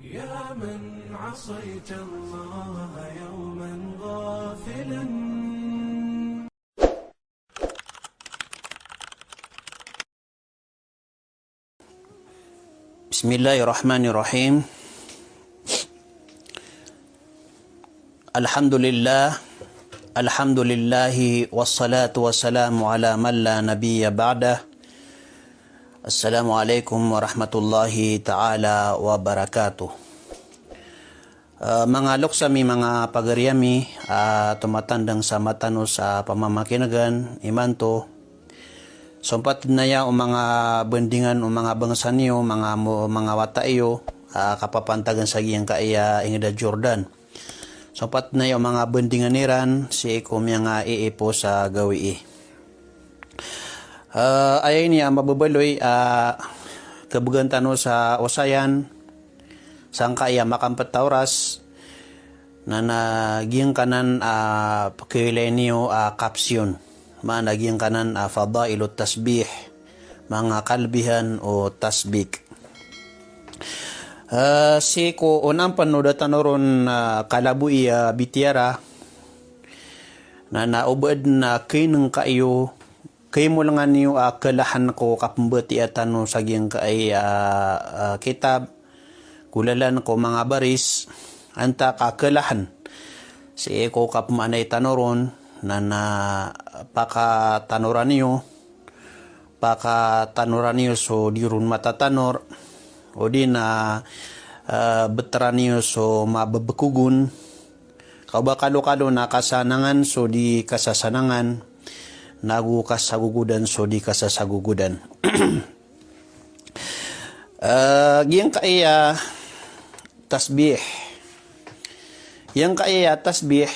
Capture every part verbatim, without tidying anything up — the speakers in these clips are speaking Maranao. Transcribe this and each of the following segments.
يا من عصيت الله يوما غافلا. بسم الله الرحمن الرحيم. الحمد لله. الحمد لله والصلاة والسلام على من لا نبي بعده. Assalamu alaikum warahmatullahi ta'ala wabarakatuh. Ah, manga loks ami, manga pagari ami, ah, tomatandang sa matano sa pamamakinegan imanto. Sompat na iya o manga bandingan o manga bangsa niyo, manga mo-, manga wata iyo, ah, kapapantagan sa giyangkaya inged a Jordan. Sompat na iya o manga bandingan iran sii ko miyangaiipo sa gawii. Ah, aya ini a mababaloy a kabegan tano sa osayan, sangkaya makampet a oras, na, na giyangkanan a pekeilay niyo a kapsiyon. Maana giyangkanan a fadailut tasbih, manga kalebihan o tasbih. Ah, sii ko onampen o da tano ron, ah, kalaboi a bitiyara, na, na o ba aden a kinengkaiyo, kaimolengan iyo a kelahen ko kapembatiya tano sa giyangkai a, ah, kitab, golalan ko manga baris, antaa ka kelahen. Sii ko kapemaanai tano ron, na, na pakatanoran iyo, pakatanoran iyo so di ron matatanor, odi na, ah, beteran iyo so mabebekogon, ka o ba kalokalo na kasanangan so di kasasanangan, nago kasagogodan so di kasasagogodan. Ah, giyangkaya tasbih. Giyangkaya tasbih,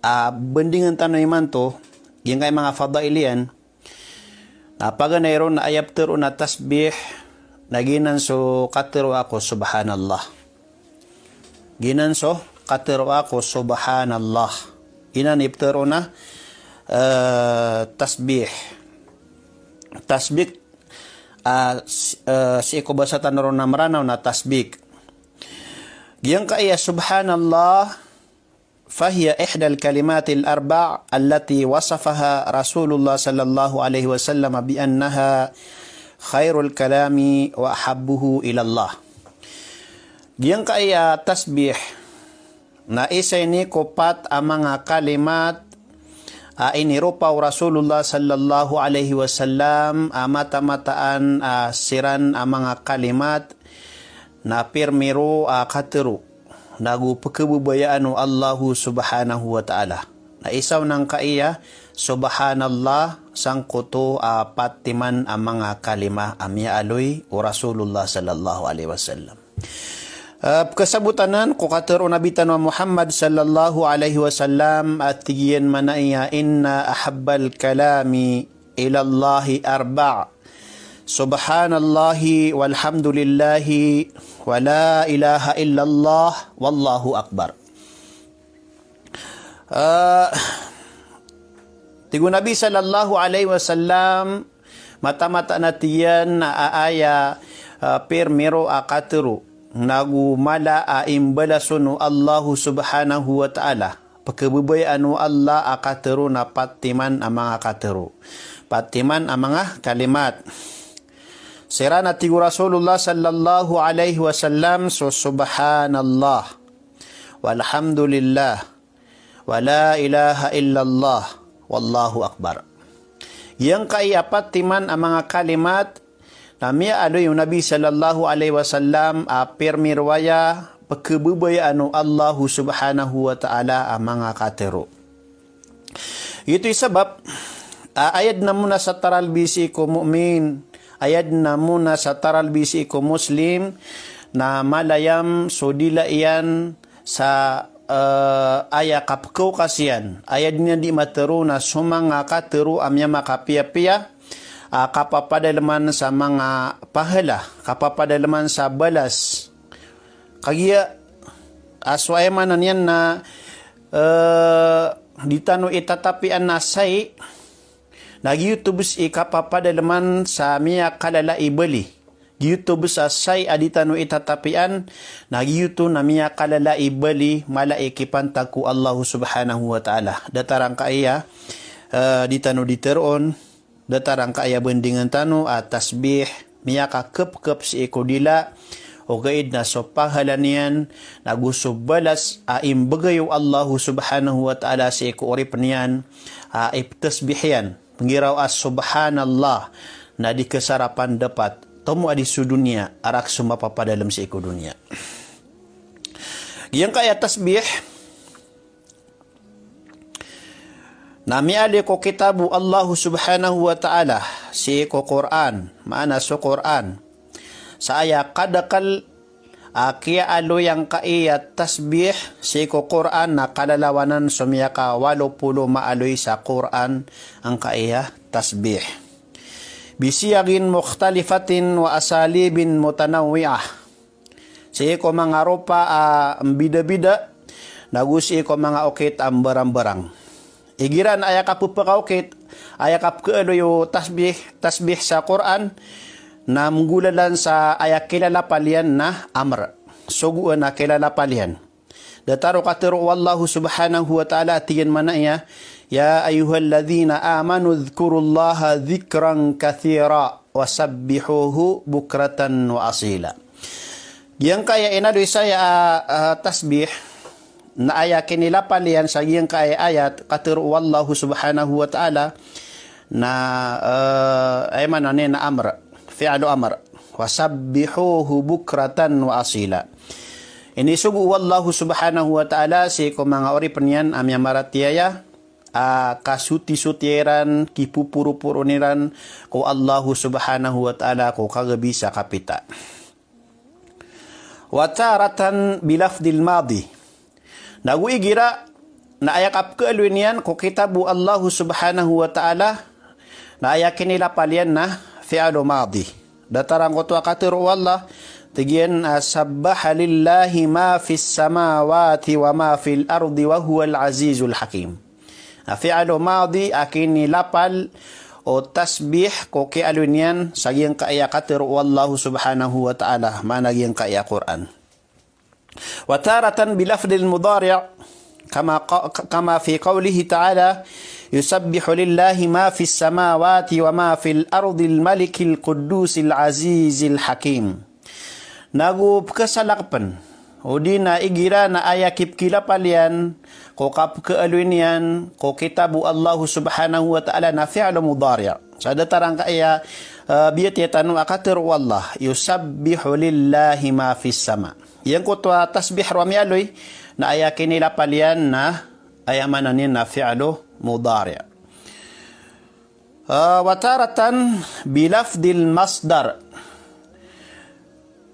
ah, bandingan tano imanto, giyangkaya manga fadail iyan, na paganay ron na aya petero na tasbih, na giyanan so katero ako, subhanallah. Giyanan so katero ako, subhanallah. Giyanan i petero na, eh, tasbih. Tasbih, ah, s-, eh, sii ko basa tano ron a Meranaw na tasbik. Giyangkaya subhanallah, فهي إحدى الكلمات الأربع التي وصفها رسول الله صلى الله عليه وسلم بأنها خير الكلام وأحبه إلى الله. Giyangkaya tasbih na isa ini ko pat a manga kalimat a iniropa o Rasulullah sallallahu alaihi wasallam a matamataan a siran a manga kalimat na pirmiro a katero, nago pekebabayaan o Allahu subhanahu wa ta'ala. Na isa on angkaya, subhanallah, sangkoto a pat timan a manga kalima a miyaaloy o Rasulullah sallallahu alaihi wasallam. Ah, pekesabotan anan ko katero o Nabi tano a Muhammad sallallahu alaihi wasallam, a tig iyan manaya, "Inna ahabbal kalami ilallahi arba'. Subhanallahi walhamdulillahi wa la ilaha illallah wallahu akbar." Ah, tig o Nabi sallallahu alaihi wasallam, mataan-mataan a tig iyan a aya, ah, pirmiro a katero, nago mala a imbalas on o Allahu subhanahu wa ta'ala, pekebabayaan o Allah a katero na pat timan a manga katero. Pat timan a manga kalimat. Siran a tig o Rasulullah sallallahu alaihi wasallam so subhanallah, walhamdulillah, wa la ilaha illallah, wallahu akbar. Giyangkaya pat timan a manga kalimat na miyaaloy o Nabi sallallahu alaihi wasallam a pirmiro aya pekebabayaan o Allahu subhanahu wa ta'ala a manga katero. Ito i sabap a aya den a mona sa taralbi sii ko mu'min, aya den a mona sa taralbi sii ko Muslim, na malayam so dila iyan sa, eh, aya kapekaokas iyan, aya den iyan di matero na so manga katero a miyamakapiyapiya a kapapadaleman sa manga pahala, kapapadaleman sa balas. Kagiya a so aya maana niyan na, eh, di tano itatapian a sai, na giyoto bes i kapapadaleman sa miyakalala i bali. Giyoto bes a saya di tano itatapian, na giyoto na miyakalala i bali mala i kipantag ko Allah subhanahu wa ta'ala. Datar angkaya, eh, di tano di teroon, datar angkaya bandingan tano a tasbih, miyakakepkep sii ko dila, ogaid na so pahala niyan, nago so balas a imbegay o Allah subhanahu wa ta'ala sii ko oripen iyan, a iptasbih iyan. Penggiraw a subhanallah, na di kesarapan dapat, tomo a di so doniya, arak so mapapadalem sii ko doniya. Giyangkaya tasbih, na miyaaloy ko kitab o Allah subhanahu wa ta'ala, sii ko Qur'an, maana so Qur'an. Sa aya kadakel a kiyaaloy angkaya tasbih sii ko Qur'an na kalalawanan so miyakawalo polo maaloy sa Qur'an angkaya tasbih. Bisiyagin mukhtalifatin wa asalibin mutanawwi'ah. Sii ko manga ropa a mbidabida, nago sii ko manga okit a mbarangbarang. Igira na aya kapepakaokit, aya kapekaaloy o tasbih, tasbih sa Qur'an, na menggolalan sa aya kilalapal iyan na amr. Sogoan a kilalapal iyan. Datar o katero o Allah subhanahu wa ta'ala, tig iyan maana iyan, "Ya ayyuhalladhina amanu dhkurullaha dhikran kathira wa sabbihuhu bukratan wa asila." Giyangkaya inaloy saya a, a, tasbih, na aya kinilapal iyan sa giyangkaya ayat, katero o Allah subhanahu wa ta'ala, na, eh, aya maana niyan na amr, fi'lu amr. "Wa sabbihuhu bukratan wa asila." Inisogo o Allah subhanahu wa ta'ala sii ko manga oripen iyan a miyamaratiyaya, a kasotisotiya iran, kipoporoporoon iran ko Allah subhanahu wa ta'ala ko kagabi sa kapita. Wa taratan bilafdil madi. Nago igira na aya kapekaaloy niyan ko kitab o Allah subhanahu wa ta'ala, na aya kinilapal iyan na fi'lu madi. Datar angkoto a katero o Allah, tig iyan, ah, "Sabbaha lillahi ma fis samawati wa ma fil ardi wa huwal azizul hakim." Na fi'lu madi a kinilapal o tasbih ko kiyaaloy niyan sa giyangkaya katero o Allah subhanahu wa ta'ala, maana giyangkaya Qur'an. Wa taratan bilafdil mudari', kama qa-, kama fi qawlihi ta'ala, "Yusabbihu lillahi ma fis samawati wa ma fil ardil malikil quddusil azizil hakim." Nago pekasalakpen, odi na igira na aya kipkilapal iyan ko kapekaaloy niyan ko kitab o Allah subhanahu wa ta'ala na fi'lu mudari'. Sa datar angkaya, eh, biyatiya tano a katero o Allah, "Yusabbihu lillahi ma fis sama." Giyangkoto a tasbih roo a miyaaloy, na aya kinilapal iyan na aya maana niyan na fi'lu mudari'. Ah, wa taratan bilafdil masdar.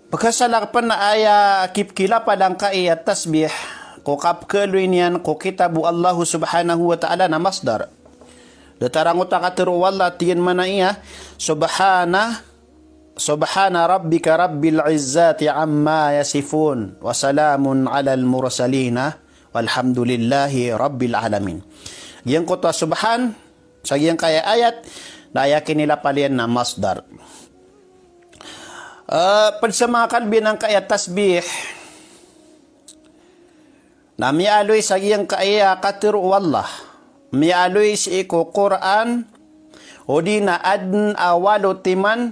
Pekasalakpen na aya kipkilapal angkaya tasbih ko kapekaaloy niyan ko kitab o Allah subhanahu wa ta'ala na masdar. Datar angkoto a katero o Allah, tig iyan maana iyan, subhana, "Subhana rabbika rabbil izzati amma yasifun, wa salamun alal mursalina, walhamdulillahi rabbil alamin." Giyangkoto a subhan, sa giyangkaya ayat, na aya kinilapal iyan na masdar. Eh, ped sa manga kalbi angkaya tasbih, na miyaaloy sa giyangkaya katero o Allah. Miyaaloy sii ko Qur'an, odi na aden a walo timan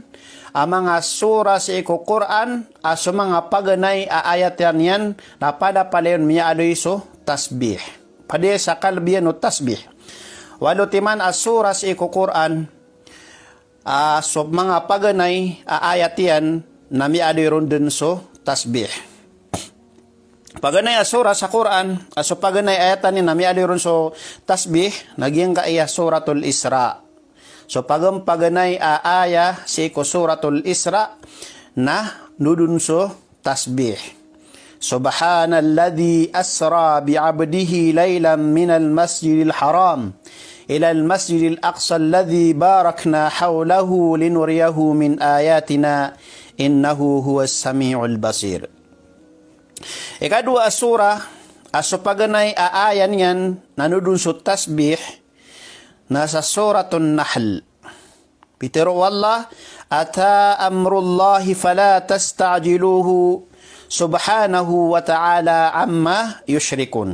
a manga sura sii ko Qur'an, a so manga paganay a ayat iyan na palapala iyan miyaaloy so tasbih. Padi sa kalbi iyan o tasbih. Walo timan a sura sii ko Qur'an, a so manga paganay a ayat iyan na miyaaloy ron den so tasbih. Paganay a sura sa Qur'an, a so paganay a ayat iyan na miyaaloy ron so tasbih, na giyangkaya Suratul Isra. So pagan-, paganay a ayat sii ko Suratul Isra na nodon so tasbih. Subhanalladhi asra bi abdihi laylan minal masjidil haram ilal masjidil aqsa alladhi barakna hawlahu linuriyahu min ayatina innahu huwas sami'ul basir. Ikadowa a sura, a so paganay a ayat iyan na nodon so tasbih, na sa Suratun Nahl. Pitero o Allah, أتى أمر الله فلا تستعجلوه سبحانه وتعالى عما يشركون.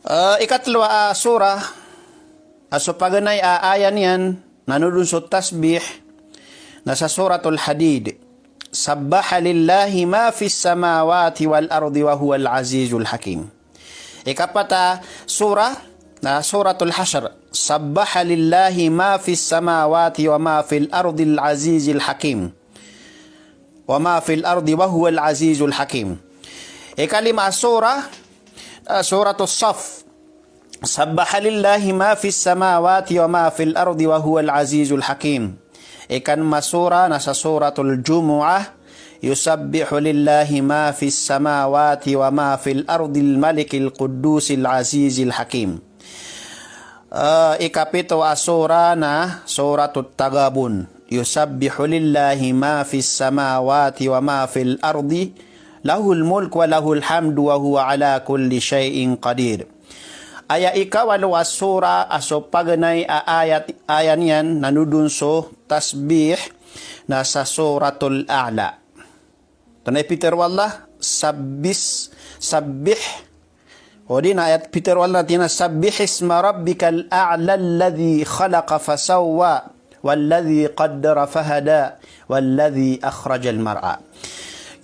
Eh, ikatlo a surah, a so paganay a aya niyan na nodon so tasbih, na sa Suratul Hadid. سبح لله ما في السماوات والأرض وهو العزيز الحكيم. Ikapat a surah, na Suratul Hashr. سبح لله ما في السماوات وما في الأرض العزيز الحكيم. وما في الأرض وهو العزيز الحكيم. Ikalima a surah, eh, Suratus Saff. سبح لله ما في السماوات وما في الأرض وهو العزيز الحكيم. Ikanem a surah na sa Suratul Jumu'ah. يسبح لله ما في السماوات وما في الأرض الملك القدوس العزيز الحكيم. Eh, ikapito a surah na Suratut Taghabun. يسبح لله ما في السماوات وما في الأرض له الملك وله الحمد وهو على كل شيء قدير. Aya ikawalo a surah a so paganay a ayat, aya niyan na nodon so tasbih na sa Suratul A'la. Tonaa i pitharo o Allah, sabbis, sabbih. O di na ayat pitharo o Allah na tig iyan a, سبح اسم ربك الأعلى الذي خلق فسوى والذي قدر فهدى والذي أخرج المرعى.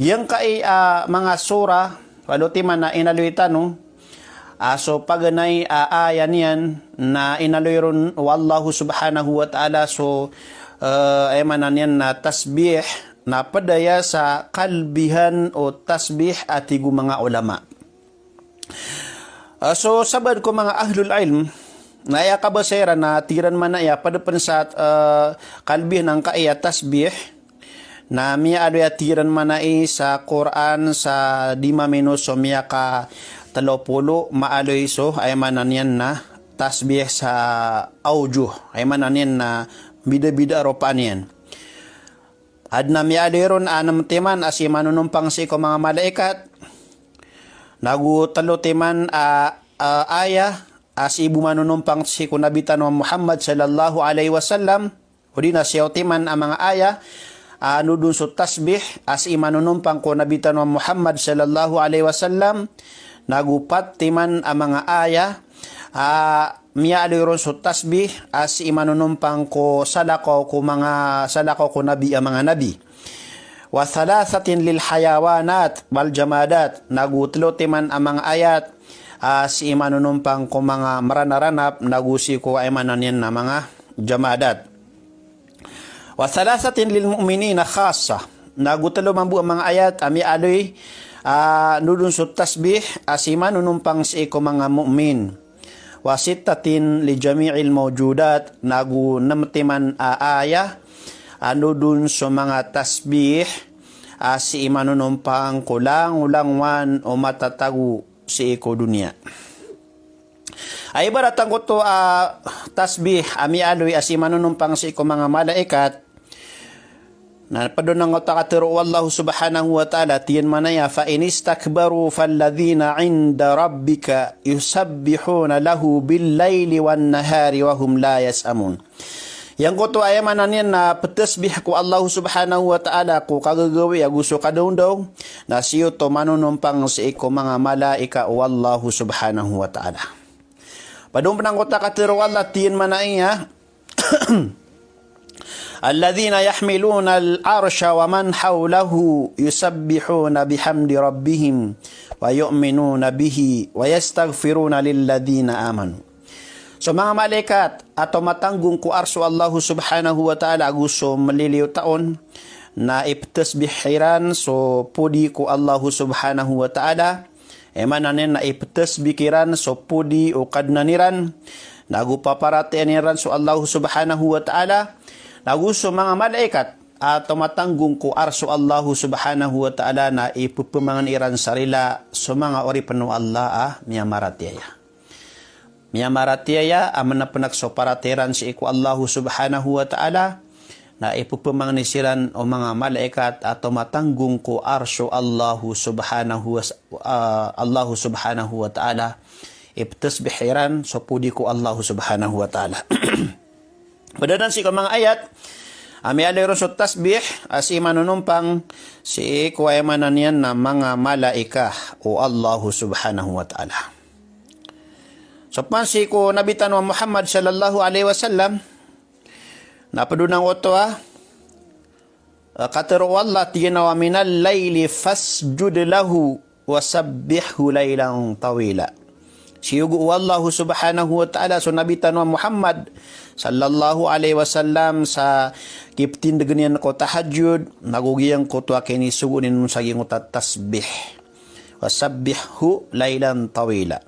Giyangkai a manga surah, walo timan a inaloy tano, a so paganay a aya niyan na inaloy ron o Allahu subhanahu wa ta'ala so, eh, aya maana niyan na tasbih, na pd aya sa kalbihan o tasbih a tig o manga ulama. Eh, so sabaad ko manga ahlul ilm, na aya kabasa iran na tig iran manaya pd pn sa, eh, kalbihan angkai a tasbih, na miyaaloy a tig iran manaya sa Qur'an sa di mamino so miyakatlo polo, maaloy so, aya maana niyan na tasbih sa awjuh, aya maana niyan na bida-bida a ropaan iyan. Adn a miyaaloy ron a nem timan a sii manonompang sii ko manga malaikat, nago tlo timan a, a, aya a sii bo manonompang sii ko Nabi tano a Muhammad sallallahu alaihi wasallam, odi na siyaw timan a manga aya a nodon so tasbih a sii manonompang ko Nabi tano a Muhammad sallallahu alaihi wasallam, nago pat timan a manga aya a miyaaloy ron so tasbih a sii manonompang ko salakaw ko manga, salakaw ko Nabi a manga nabi. Wa thalathatin lil hayawanat wal jamadat, nago tlo timan a manga ayat a sii manonompang ko manga maranaranap, nago sii ko aya maana niyan na manga jamadat. Wa thalathatin lil mu'minina khassa, nago tlo mambo a manga ayat a miyaaloy a nodon so tasbih a sii manonompang sii ko manga mu'min. Wa sittatin li jami'il mawjudat, nago nem timan a aya a nodon so manga tasbih a sii manonompang ko langolangowan o matatago sii ko doniya. Ay ibarat angkoto a tasbih a miyaaloy a sii manonompang sii ko manga malaikat, na pd on angkoto a katharo o Allah subhanahu wa ta'ala, tig iyan manaya, fa in istakbaru falladhina inda rabbika yusabbihuna lahu bil layli wan nahari wa hum la yas'amun. Giyangkoto aya maana niyan na ptasbih ko Allah subhanahu wa ta'ala ko kagagawii ago so kadawndaw, na sii oto manonompang sii ko manga malaikat o Allah subhanahu wa ta'ala. Pd on pn angkoto a katharo o Allah, tig iyan manaya, alladhina yahmilunal arsha wa man hawlahu yusabbihuna bihamdi rabbihim wa yu'minuna bihi wa yastaghfiruna lilladhina amanu. So manga malaikat a tomatanggon ko Arsh o Allah subhanahu wa ta'ala ago so mliliyo taon, na iptasbih iran so podi ko Allah subhanahu wa ta'ala. Aya maana niyan na iptasbih iran so podi o Kadnan iran, nago paparatiyayaan iran so Allah subhanahu wa ta'ala, nago so manga malaikat a tomatanggon ko Arsh o Allah subhanahu wa ta'ala na ipphmangn iran sa rila so manga oripn o Allah a miyamaratiyaya. Miyamaratiyaya a mnapnak so paratiyaya iran sii ko Allah subhanahu wa ta'ala, na ipphmangni siran o manga malaikat a tomatanggon ko Arsh o Allah subhanahu wa, ah, Allah subhanahu wa ta'ala. Iptasbih iran so podi ko Allah subhanahu wa ta'ala. Pd anan sii ko manga ayat a miyaaloy ron so tasbih a sii manonompang sii ko aya maana niyan na manga malaika o Allahu subhanahu wa ta'ala. So pman sii ko Nabi tano a Muhammad sallallahu alaihi wasallam, na pd on angkoto a, eh, katharo o Allah, tig iyan a, "Wa minal layli fasjud lahu wa sabbihhu laylan tawila." Siyogo o Allah subhanahu wa ta'ala so Nabi tano a Muhammad sallallahu alaihi wasallam sa kiptindgn iyan ko tahajjud, nago giyangkoto a kinisogoon iyan on sa giyangkoto a tasbih. "Wa sabbihhu laylan tawila.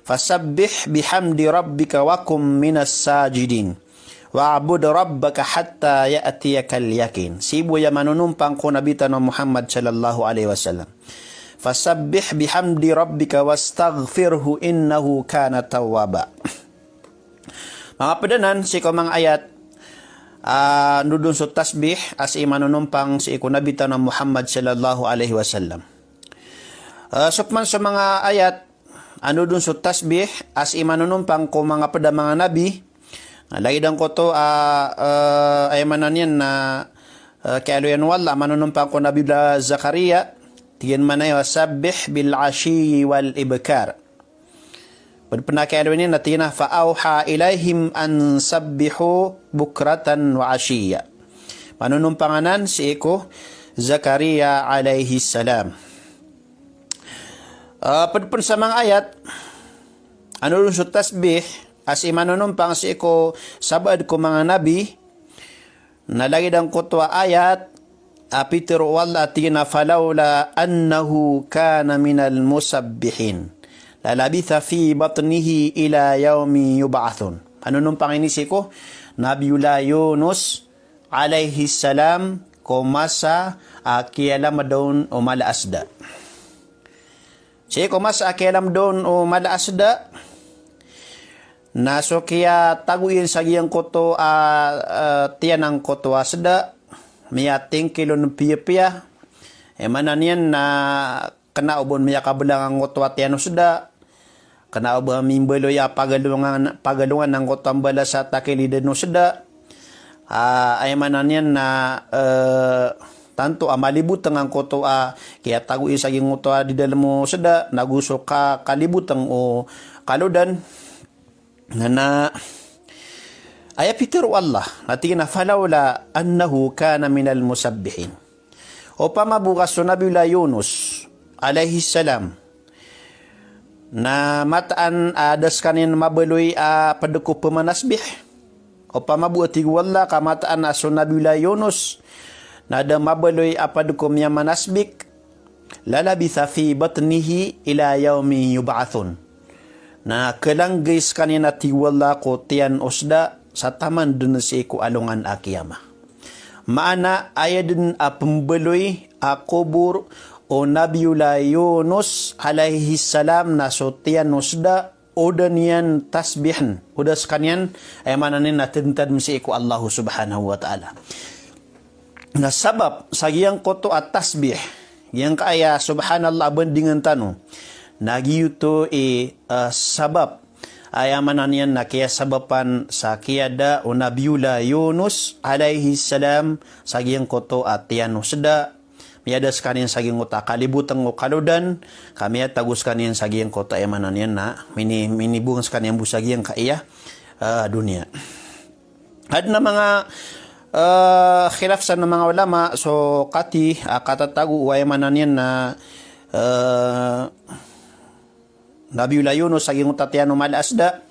Fasabbih bihamdi rabbika wa kum minas sajidin. Wa'bud rabbaka hatta ya'tiyakal yaqin." Sii bo aya manonompang ko Nabi tano a Muhammad sallallahu alaihi wasallam. "Fasabbih bihamdi rabbika wastaghfirhu innahu kana tawwaba." Manga pd anan sii ko manga ayat, ah, andodon so tasbih a sii manonompang sii ko Nabi tano a Muhammad sallallahu alaihi wasallam. Ah, so pman so manga ayat andodon so tasbih a sii manonompang ko manga pd a manga nabi. Na lagid angkoto a, eh, aya maana niyan na, eh, kiyaaloy o Allah a manonompang ko Nabi Zakariya, tig iyan mambo a, "Sabbih bil ashiyyi wal ibkar." Pd pn a kiyaaloy niyan na tig iyan a, "Fa awha ilaihim an sabbihu bukratan wa ashiyya." Manonompang anan sii ko Zakariya alaihi salam. Ah, pd pn sa manga ayat andodon so tasbih a sii manonompang sii ko sabaad ko manga nabi, na lagid angkoto a ayat a pitharo o Allah a tig iyan a, "Falawla annahu kana minal musabbihin, lalabitha fi batnihi ila yawmi yub'athun." Manonompang ini sii ko Nabiyullah Yunus alaihi salam ko masa a kiyalamd on o mala a sda. Sii ko masa a kiyalamd on o mala a sda, na so kiyatago iyan sa giyangkoto a, eh, tiyan angkoto a sda, miyatingkil on piyapiya. Aya maana niyan na kna o ba on miyakablang angkoto a tiyan o sda, kna o ba mimbaloy a pagalongan, pagalongan angkoto a mbalas a takilidn o sda. Ah, aya maana niyan na, eh, tanto a malibotng angkoto a kiyatago iyan sa giyangkoto a di dalm o sda, nago so ka-, kalibotng o kalodan. Na, na, aya pitharo o Allah, na tig iyan a, "Falawla annahu kana minal musabbihin." Opama bo ka so Nabiyullah Yunus alaihi salam na mataan a da skaniyan mabaloy a pd ko pmanasbih. Opama bo, a tig o Allah, ka mataan a so Nabiyullah Yunus na da mabaloy a pd ko miyamanasbih, lalabitha fi batnihi ila yawmi yub'athun. Na khalanggay skaniyan, a tig o Allah, ko tiyan o sda sa taman dn sii ko alongan a kiyama. Maana, aya dn a pmbaloy a kobor o Nabiyullah Yunus alaihi salam na so tiyan o sda, o da niyan tasbihn, o da skaniyan, aya maana niyan na tadntadm sii ko Allah subhanahu wa ta'ala. Na sabap sa giyangkoto a tasbih, giyangkaya subhanallah a bandingan tano, na giyoto i, eh, sabap, aya maana niyan na kiyasabapan sa kiyada o Nabiyullah Yunus alaihi salam sa giyangkoto a tiyan o sda, miyada skaniyan sa giyangkoto a kalibotng o kalodan, ka miyatago skaniyan sa giyangkoto, aya maana niyan na mini-, minibong skaniyan bo sa giyangkaya, eh, doniya. Adn a manga, eh, khilaf san o manga ulama so kati, ah, katatago o, aya maana niyan na, eh, Nabiyullah Yunus sa giyangkoto a tiyan o mala a sda.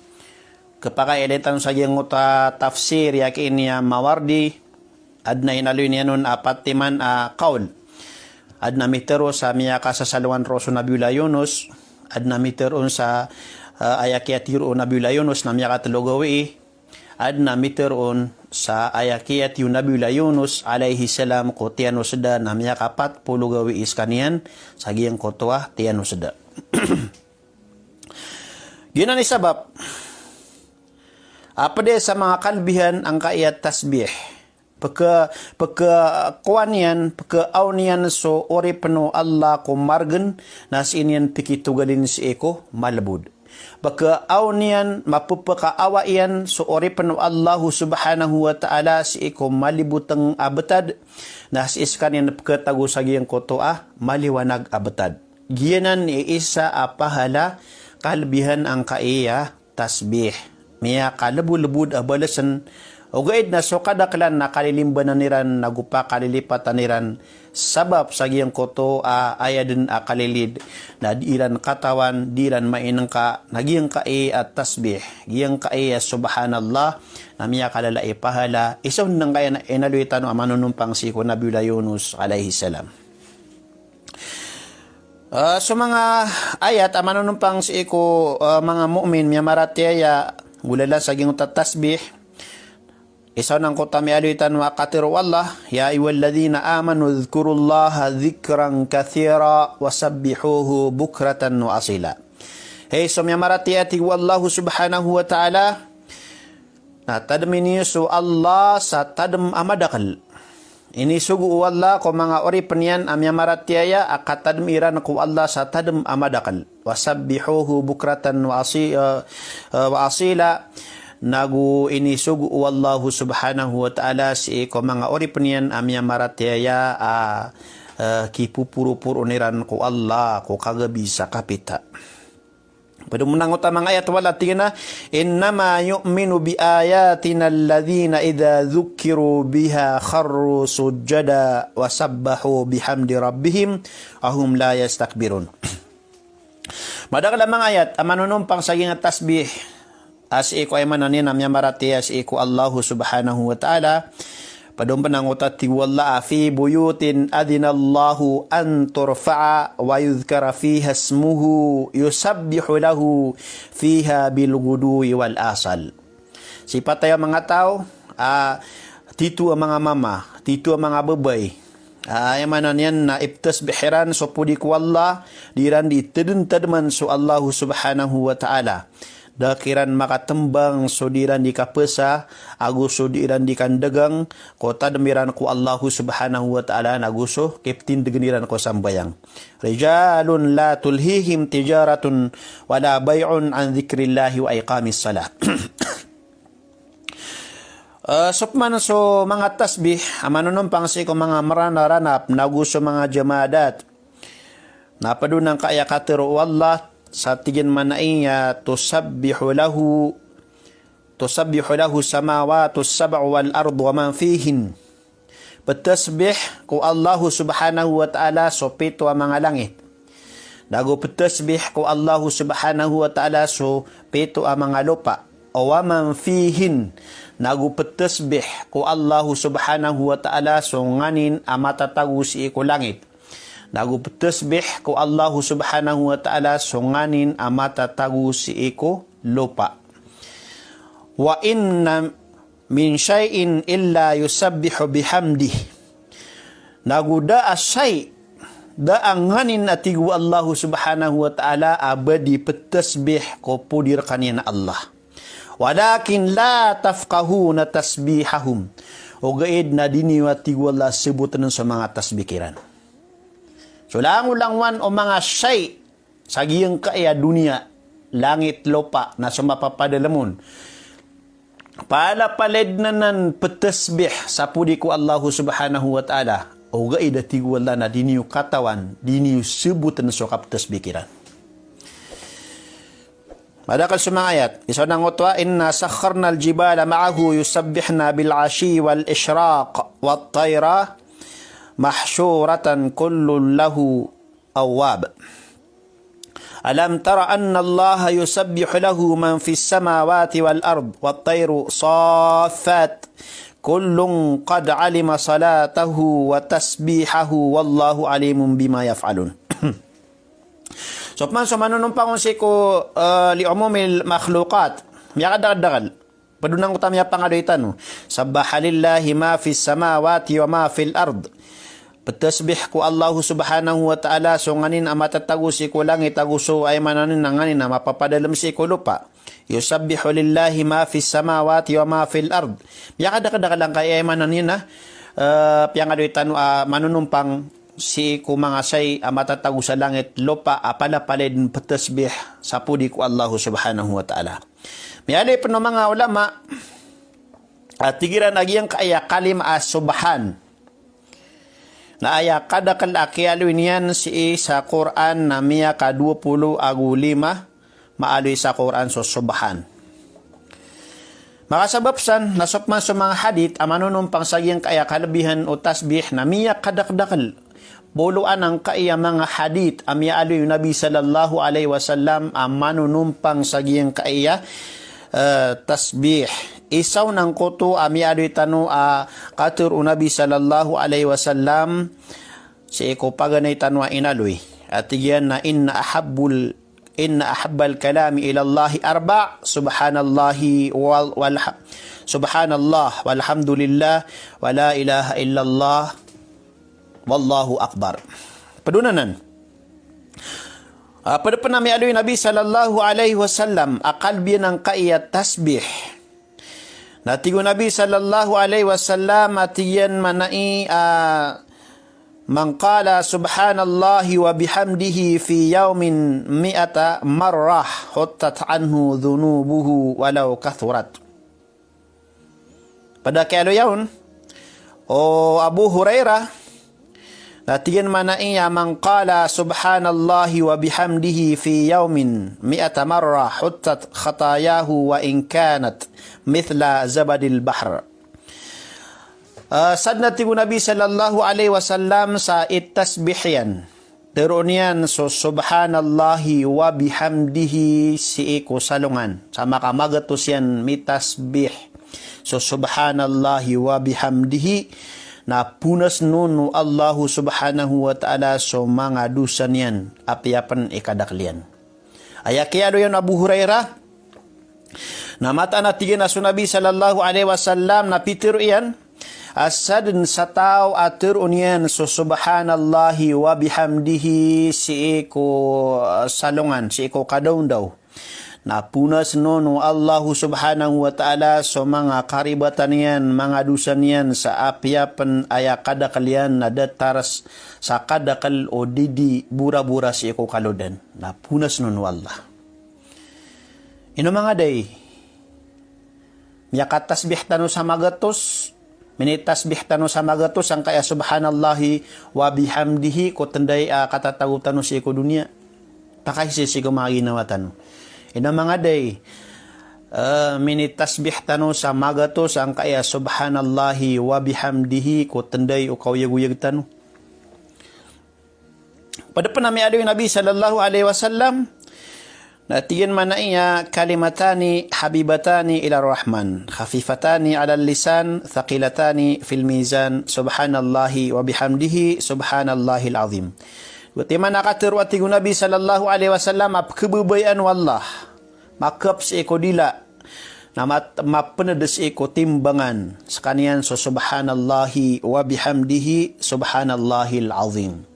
Khapakay a ilay tano sa giyangkoto a tafsir, aya ki ini a Mawardi, adn a inaloy niyan on a pat timan a qawl. Adn a mitharo sa miyakasasalongan roo so Nabiyullah Yunus, adn a mitharo on sa, eh, aya kiyatiro o Nabiyullah Yunus na miyakatlo gawii, adn a mitharo on sa aya kiyatiro o Nabiyullah Yunus alaihi salam ko tiyan o sda na miyakapat polo gawii skaniyan sa giyangkoto a tiyan o sda. Giyanan i sabap a pd sa manga kalbihan angkaya tasbih, pkha-, pkhakowa niyan, pkhaaw niyan so oripn o Allah ko margn, na sii niyan pkitogalin sii ko malbod. Pekaaw niyan, mapepekaawa iyan so oripn o Allahu subhanahu wa ta'ala sii ko maliboteng a betad, na sii sekaniyan peketago sa giyangkoto a maliwanag a betad. Giyanan i isa a pahala kalebihan angkaiya tasbih. Miyakalebodlebod a balesen, ogaid na so kadakelan na kalilimbanan iran, nago pakalilipatan iran, sabap sa giyangkoto a aya den a kalilid, na di iran katawan, di iran mainengka, na giyangkai a tasbih, giyangkai a subhanallah, na miyakalala i pahala, isa on angkaya na inaloy tano a manonompang sii ko Nabiyullah Yunus alayhis salam. Ah, so manga ayat a manonompang sii ko, ah, manga mu'min miyamaratiyaya, golalan sa giyangkoto a tasbih. Isa on angkoto a miyaaloy tano a katharo o Allah, "Ya ayyuhalladhina amanu dhkurullaha dhikran kathira wa sabbihuhu bukratan wa asila." Hey, so miyamaratiyaya, tig o Allahu subhanahu wa ta'ala, na tademi niyo so Allah sa tadem a madakel. Inisogo o Allah ko manga oripn iyan a miyamaratiyaya a katadem iran ko Allah sa tadem a madakel. Wasabbihuhu bukratan wa asi-, eh, eh, wa asila. Nago inisogo o Allahu subhanahu wa ta'ala sii ko manga oripn iyan a miyamaratiyaya a, eh, kipoporoporoon iran ko Allah ko kagabi sa kapita. Pd o manga oto a manga ayat o Allah, tig iyan a, "Innama yu'minu bi ayatina alladhina idha dhukkiru biha kharru sujjada wa sabbahu bihamdi rabbihim wa hum la yastakbirun." Madakel a manga ayat a manonompang sa giyangkai a tasbih a sii ko, aya maana niyan na miyamaratiyaya sii ko Allahu subhanahu wa ta'ala. Pd on pn angkoto a tig o Allah a, "Fi buyutin adhinallahu an turfa'a wa yudhkara fiha ismuhu yusabbihu lahu fiha bil ghuduwi wal asal." Sii pd aya manga taw a tito a manga mama, tito a manga babay, a, aya maana niyan na iptasbih iran so podi ko Allah, di iran di tadentademan so Allahu subhanahu wa ta'ala. Da kiran makatembang so di iran di kapesa, ago so di iran di kandegang, ko tadem iran ko Allahu subhanahu wa ta'ala, nago so kiptindegen iran ko sambayang. Rijalun la tulhihim tijaratun wala bay'un an dhikrillahi wa iqamis salah. Eh, so pman so manga tasbih a manonompang sii ko manga Meranaw, Ranap, nago so manga jamadat. Na pd on angkaya katharo o Allah sa tig iyan a maana iyan a tusabbihu lahu, tusabbihu lahu samawati sab'u wal ardu wa man fihin. Ptasbih ko Allahu subhanahu wa ta'ala so pito a manga langit. Nago ptasbih ko Allahu subhanahu wa ta'ala so pito a manga lopa. Wa man fihin. Nago ptasbih ko Allahu subhanahu wa ta'ala so nganin a matatago sii ko langit. Nago ptasbih ko Allahu subhanahu wa ta'ala so nganin a matatago sii ko lopa. Wa inna min shay'in illa yusabbihu bihamdih. Nago da a shay', da a nganin a tig o Allahu subhanahu wa ta'ala a ba di ptasbih ko podi rekaniyan a Allah. Walakin la tafqahuna tasbihahum. Ogaid na di niyo a tig o Allah sebotn so manga tasbih kiran. So langolangowan o manga shay' sa giyangkaya doniya, langit, lopa, na so mapapadalem on. Palapalad anan ptasbih sa podi ko Allahu subhanahu wa ta'ala. Ogaid a tig o Allah na di niyo katawan, di niyo sebotn so kaptasbih kiran. Madakel so manga ayat. Isa on angkoto a, "Inna sakharnal jibala ma'ahu yusabbihna bil 'ashiyyi wal ishraq, wat tayra mahshuratan kullun lahu awwab. Alam tara annallaha yusabbihu lahu man fis samawati wal ard, wat tayru saffat, kullun qad 'alima salatahu wa tasbihahu, wallahu 'alimun bima yaf'alun." So pman so manonompang on sii ko, eh, li umumil makhluqat. Miyakadakedakel. Pd on angkoto a miyapangaloy tano. Sabbaha lillahi ma fis samawati wa ma fil ard. Ptasbih ko Allahu subhanahu wa ta'ala so nganin a matatago sii ko langit ago so, aya maana niyan na nganin a mapapadalem sii ko lopa. Yusabbihu lillahi ma fis samawati wa ma fil ard. Miyakadakedakel angkaya, aya maana niyan na, eh, piyangaloy tano a manonompang sii ko manga sai a matatago sa langit, lopa a palapalaya dn ptasbih sa podi ko Allah subhanahu wa ta'ala. Miyaaloy pn o manga ulama a tig iran a giyangkai a kalima a subhan na aya kadakl a kiyaaloy niyan sii sa Qur'an na miyakadowa polo ago lima maaloy sa Qur'an so subhan. Makasabap san na so pman so manga hadith a manonompang sa giyangkai a kalbihan o tasbih na miyakadakdakl. Polo anan angkai a manga hadith a miyaaloy o Nabi sallallahu alaihi wasallam a manonompang sa giyangkai a, eh, tasbih. Isa on angkoto a miyaaloy tano a katharo o Nabi sallallahu alaihi wasallam sii ko paganay tano a inaloy. A tig iyan na inna ahabbul, inna ahabbal kalami ilallahi arba', subhanallahi wal, wal, subhanallah, walhamdulillah, wa la ilaha illallah, wallahu akbar. Pd on anan. Ah, pd pn a miyaaloy o Nabi sallallahu alaihi wasallam a kalbihan angkai a tasbih. Na tig o Nabi sallallahu alaihi wasallam a tig iyan manai a, "Man qala subhanallahi wa bihamdihi fi yawmin mi'ata marrah huttat anhu dhunubuhu walaw kathurat." Pd a kiyaaloya on o Abu Hurairah, na tig iyan manai a, "Man qala subhanallahi wa bihamdihi fi yawmin mi'ata marrah huttat khatayahu wa in kanat mithla zabadil bahr." Ah, sadn a tig o Nabi sallallahu alaihi wasallam sa itasbih iyan, tharoon iyan so subhanallahi wa bihamdihi sii ko salongan. Sa makamagatos iyan mitasbih so subhanallahi wa bihamdihi, na ponasn on o Allahu subhanahu wa ta'ala so manga dosa niyan, apiya pn i kadakl iyan. Aya kiyaaloy on o Abu Hurairah, na mataan a tig iyan a so Nabi sallallahu alaihi wasallam na pitharo iyan a sadn sa taw a tharoon iyan so subhanallahi wa bihamdihi sii ko, ah, salongan, sii ko kadaondaw, na ponasn on o Allahu subhanahu wa ta'ala so manga karibatan iyan, manga dosa niyan, sa apiya pn aya kadakl iyan na datar sa kadakl o didi borabora sii ko kalodan. Na ponasn on o Allah. Ino manga day, miyakatasbih tano sa magatos, minitasbih tano sa magatos angkai a subhanallahi wa bihamdihi ko tnday a katatago tano sii ko doniya. Pakaisa sii ko manga ginawa tano. Ino manga day, eh, minitasbih tano sa magatos angkai a subhanallahi wa bihamdihi ko tnday o kaoyagoyag tano. Pd pn a miyaaloy o Nabi sallallahu alaihi wasallam, na tig iyan manai a, "Kalimatani habibatani ila Rahman, khafifatani alal lisan, thaqilatani fil mizan, subhanallahi wa bihamdihi, subhanallahil azim." Oto i maana a katharo a tig o Nabi sallallahu alaihi wasallam a pkhababayaan o Allah, makap sii ko dila, na mat-, mapnd sii ko timbangan skaniyan so subhanallahi wa bihamdihi, subhanallahil azim.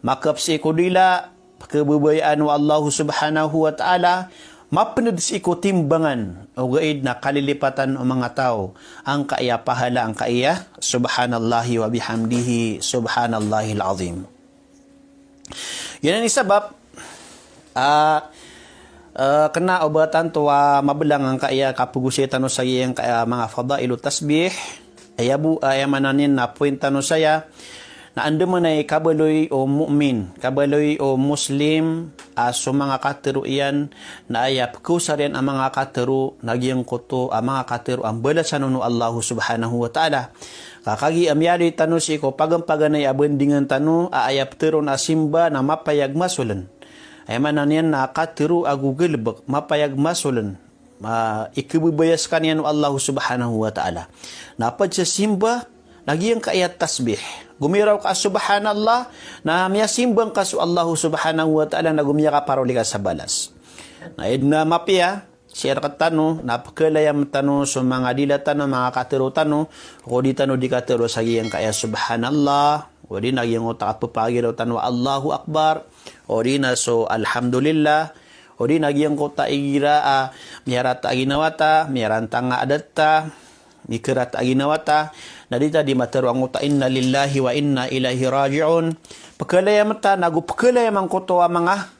Makap sii ko dila, pkhababayaan o Allahu subhanahu wa ta'ala, mapnd sii ko timbangan, ogaid na kalilipatan o manga taw angkai a pahala angkai a subhanallahi wa bihamdihi, subhanallahil azim. Giyanan i sabap a, eh, kna o ba tanto a mablang angkai a kapagosay tano sa giyangkai a manga fadailut tasbih. Aya bo, aya maana niyan na point tano saya na andamanaya i kabaloy o mu'min, kabaloy o Muslim a so manga katharo iyan na aya pkhaosar iyan a manga katharo na giyangkoto a manga katharo a mbalasan on o Allahu subhanahu wa ta'ala. Ka kagiya miyaaloy tano sii ko paganpaganay a bandingan tano a aya ptharoon a simba na mapayag masoln. Aya maana niyan na katharo ago galbk, mapayag masoln. Ma, ikhababaya skaniyan o Allahu subhanahu wa ta'ala. Na pd sa simba, na giyangkai a tasbih. Gomiraw ka a subhanallah, na miyasimba ngka so Allahu subhanahu wa ta'ala, na gomiyakaparoli ka sa balas. Na aya dn a mapiya sii rktano, na pkhalayam tano so manga dila tano, manga katharo tano, ko di tano di katharo sa giyangkai a subhanallah, o di na giyangkoto a pphagiraw tano a Allahu Akbar, o di na so alhamdulillah, o di na giyangkoto a igira a miyarata a ginawa ta, miyarantang a adat ta, Mikerat a ginawa ta, na di ta di matero angkoto a inna lillahi wa inna ilaihi raji'un. Pekelaya mata, nago pekelaya mangkoto a manga,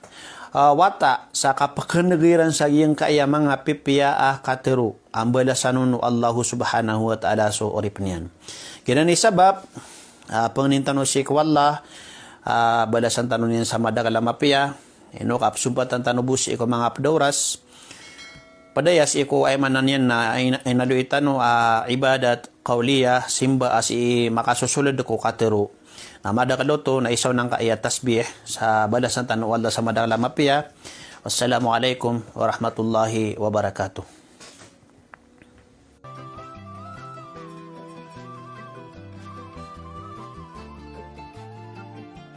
ah, wata, sa kapekeneg iran sa giyangkaya manga pipiya a katero. A mbalasan on o Allahu subhanahu wa ta'ala so oripen iyan. Giyanan i sabap, ah, pangnin tano sii ko Allah, ah, balasan tano niyan sa madakel a mapiya. Ino ka pesompatan tano bo sii ko manga ped a oras. Ped aya sii ko aya maana niyan na ina-, inaloy tano a ibadat qawliya, simba a sii makasosoled ko katero. Na madakel oto na isa on angkaya tasbih sa balasan tano o Allah sa madakel a mapiya. Wassalamu alaikum warahmatullahi wabarakatuh.